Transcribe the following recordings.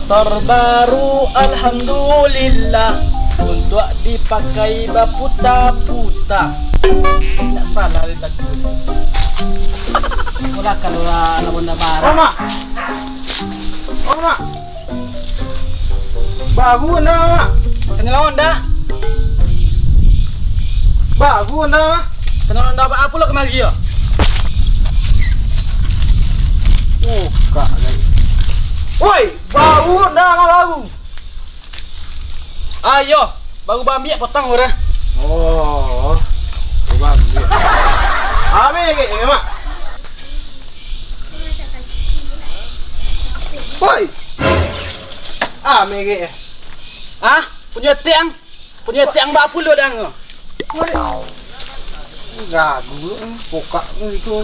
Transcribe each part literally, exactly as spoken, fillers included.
Motor baru, alhamdulillah, untuak dipakai baputa-puta. Indak salah lagu. Olah, kalau lah, lah Honda baru. Oh, Mak. Oh, Mak. Baru Honda, Mak. Kanai lah Honda. Baru Honda, Mak. Kanai lah Honda, apo lo kamari yo? Oh, kak, guys. Woi, baru Honda, Mak, baru. Ayo, baru baambiak potang urang. Oh, baru baambiak. Ameh, Mak. Woi. Ah, merek. Ah, punyo tiang. Punyo tiang bapuluah dang. Woi. Gagu, pokak tu itu.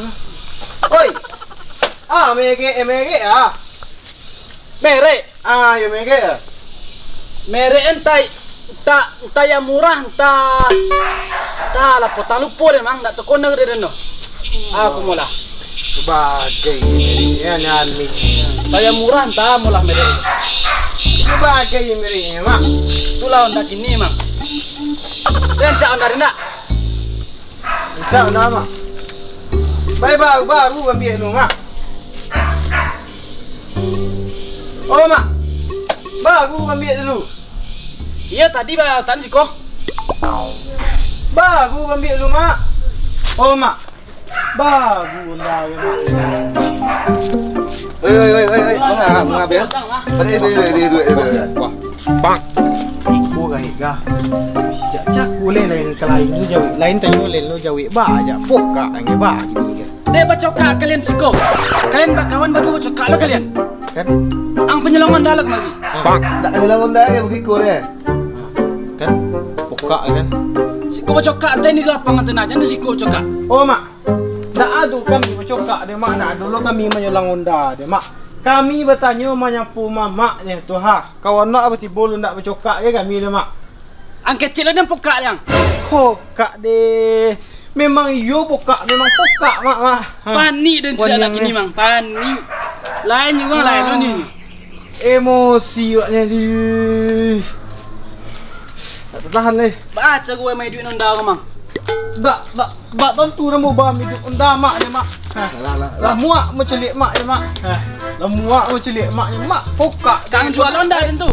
Woi. Ah, merek, eh, merek ah. Merek. Ah, yo merek ah. Merek entai. Entah, entah yang murah, entah, entah lah, potang lupo deh, Mang, ndak takona deh, deh, no. Aku molah. Bagai, ya, ni. Entah yang murah, entah molah merek. Bagai merek, Mang. Itulah Honda kini, Mang. Rancak Honda deh, ndak? Rancak Honda, Mak. Baik, baru, baru ambiak dulu, Mak. Oh, Mak. Baru ambiak dulu. Iyo, tadi ba-, tan siko. Baru ambiak dulu, Mak. Oh, Mak. Baru Honda, yo, Mak. Oi, oi, oi, oi, oi. Manga, manga, Bel? Bel, bel, bel, bel, bel, bel. Wah. Bang. Iko gaek gah. Jak cako lai lain ka lain tu jawek. Lain tanyo lain lo jawek. Ba, jak pokak angin ba gini gah. Dek bacokak kalian siko. Kalian bakawan baru bacokak lo kalian. Kan? Ang panyelongan dah lo kamari. Bang. Ndak panyelongan dah, kayak begitu deh. Kan? Pokak kan? Siko bacokak teh ni di lapangan teh nah, jan di siko bacokak. Oh, Mak. Ndak ado kami bacokak deh, Mak. Ndak ado lo kami manyulang Honda deh, Mak. Kami batanyo manyapo mamak nyo tu, ha. Kawan nak batibo lo ndak bacokak ke kami deh, Mak. Ang kecek lah deh pokak deh ang. Pokak deh. Memang iyo pokak, memang pokak, Mak, Mak. Ha. Panik den cilik anak kini, Mang. Panik. Lain urang lain lo ni. Emosi awaknyo di. Tak tahan deh. Baca gue main duit Honda ko, Mang. Ndak, ndak, ndak tantu namo bami duit Honda, Mak, deh, Mak. Hah. Lah, lah, lah. Lah muak macaliak Mak, deh, Mak. Hah. Lah muak macaliak Mak, deh, Mak. Pokak. Jangan jual Honda, tentu.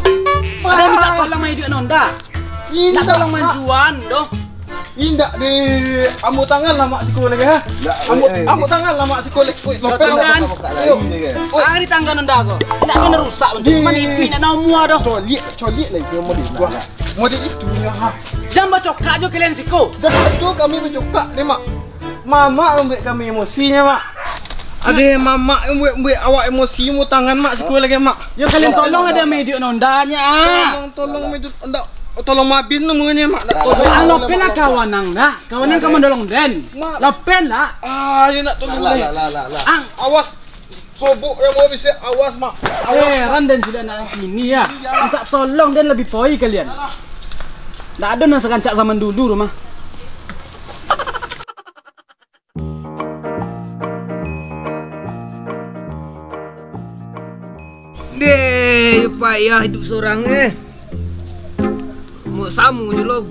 Ada minta tolong main duit Honda. Indak, tolong Mak. Manjuan doh. Indak di ambo tangan lah, Mak, siko lagi, ha? Ndak, ambo, eh, eh, ambo tangan lah, Mak, siko lagi. Woi, tangan. Ayo. Woi. Ari tangan Honda ko. Ndak kena rusak, di mana ipi nak naumua doh. Coliak, coliak lagi, mode itu, ha. Mode itu, ha. Jan bacokak jo kalian siko. Dah tu kami bacokak ni, Mak. Mamak mambuek kami emosinya, Mak. Ade, mamak mambuek-buek awak emosi, mu tangan, Mak, siko lagi, Mak. Yo, kalian tolong ade main duit Honda-nya, ah. Tolong, tolong main duit Honda. Tolong mabin namonyo, Mak. Nak tolong. Ang lopen lah kawan ang dah. Kawan ang ka mandolong den. Mak. Lopen lah. Ah, yo nak tolong lah, lah, lah, lah, lah. Ang. Awas. Sobok yang mau bisa, awas, Mak. Awas, Mak. Heran den sudah anak kini ya. Minta tolong den lebih poi kalian. Ndak ado nan sarancak zaman dulu rumah. Deh, payah hidup sorang, eh. Mo-, samo je lo.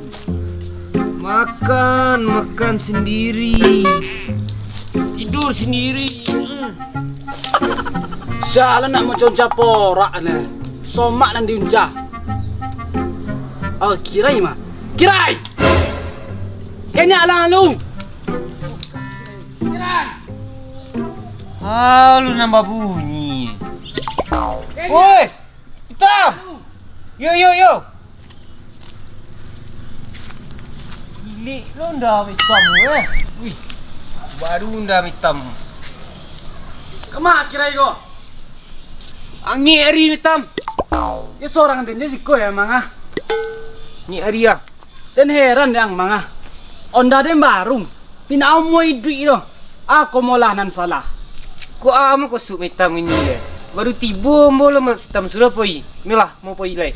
Makan, makan sendiri. Tidur sendiri. Hmm. Salah nak maconca porak ne. Somak nan diunca. Oh, Kirai mah. Kirai! Kenyak lah lu. Kirai! Ah, lu nambah bunyi. Woi! Itam! Yo, yo, yo! Gilik lo nda itam tu, eh. Wih, baru nda itam. Kama kirai ko? Angin ari itam. Ya, sorang den je siko ya, Mang, ah. Ni ari, ah. Den heran deh ang, Mang, ah. Onda den baru. Pina amuah iduik doh. Ako molah nan salah. Kok amo kosuk mitam ini, ya? Baru tibo ambo lo mitam sudah poi. Milah, mau poi lai.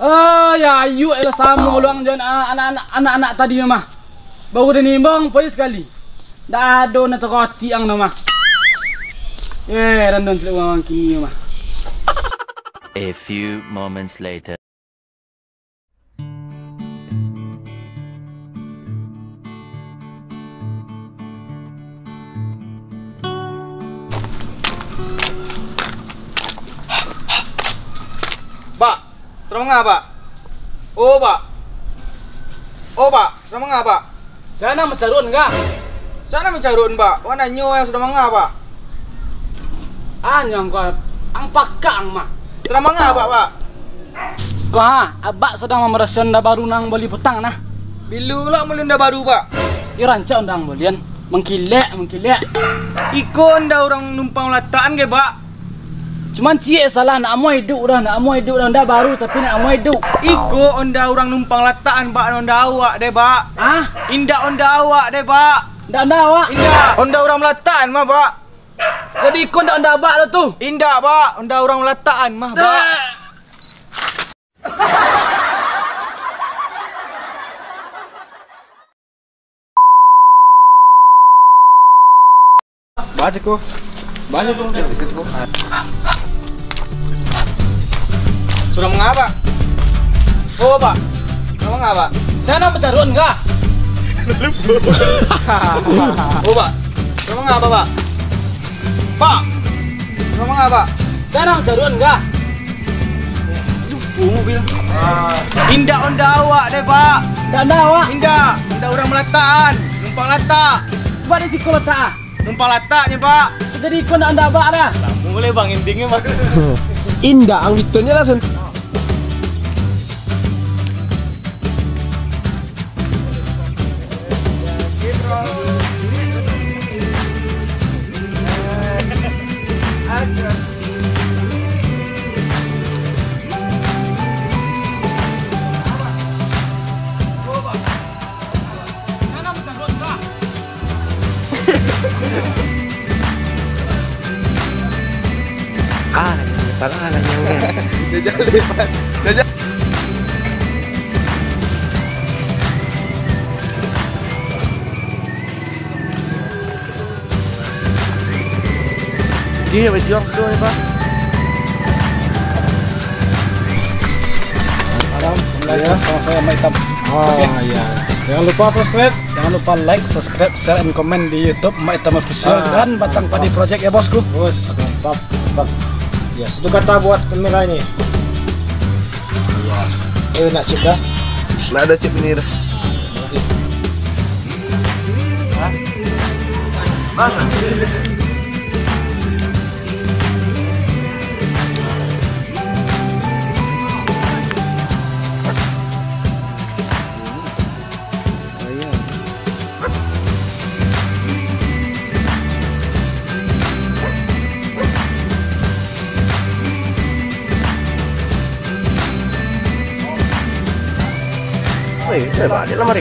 Oh, ya, ayuk lah samo lo ang jo anak-anak, anak-anak tadi mah. Baru den imbau poi sakali. Ndak ado nan takotik ang no mah. Eh, randon silek urang kini mah. A few moments later. Bak, sadang manga, Bak? Oh, Bak. Oh, Bak, sadang manga, Bak? Sia nan mancaruak, Bak? Sia nan mancaruak, Bak? Wak nanyo nan sadang manga, Bak. Anyo ang ko, ang pakak ang mah. Sadang manga, Bak, Bak? Ko ha, abak sadang mambarasiahan onda baru nan bali patang nah. Bilo lah bali onda baru, Bak? Iyo, rancak onda ang balian. Mangkilek, mangkilek. Iko onda urang numpang latakan ge, Bak? Cuman ciek salah, nak amuah iduik dah, nak amuah iduik dah, onda baru tapi nak amuah iduik. Iko onda urang numpang latakan, Bak, onda awak deh, Bak. Hah? Indak onda awak deh, Bak. Ndak onda awak? Indak, onda urang malatakan mah, Bak. Jadi iko ndak onda abak lah tu? Indak, Bak, onda urang malatakan mah, Bak. Dah. Baco ko. Baco ko. Sadang manga, Bak? Oh, Bak. Sadang manga, Bak? Sia nan mancaruak, Bak? Oh, Bak. Sadang manga, Bak, Bak? Bak. Sadang manga, Bak? Sia nan mancaruak, Bak? Lupo mobil. Indak onda awak deh, Bak. Ndak onda awak? Indak. Onda urang malatakan. Numpang latak. Cubo di siko latak ah. Numpang lataknyo, Bak. Jadi iko ndak onda abak dah. Lamo lai, Bang, endingnyo, Bang. Indak, ang gitun je lah, Sen. Ah, salah lah nyo kan. Dah jaleh, Pan. Dah jaleh. Dia berjuang tu, Pak. Malam, kembali sama saya, Mak Itam. Ah, ya. Jangan lupa subscribe. Jangan lupa like, subscribe, share, and comment di YouTube Mak Itam Official dan Batang Padi Project ya, bosku. Bos, mantap, mantap. Ya, satu kata buat kamera ini. Iya. Eh, nak chip dah? Nak ada chip ini dah. Hah? Mana? Woi, saya balik lah, mari.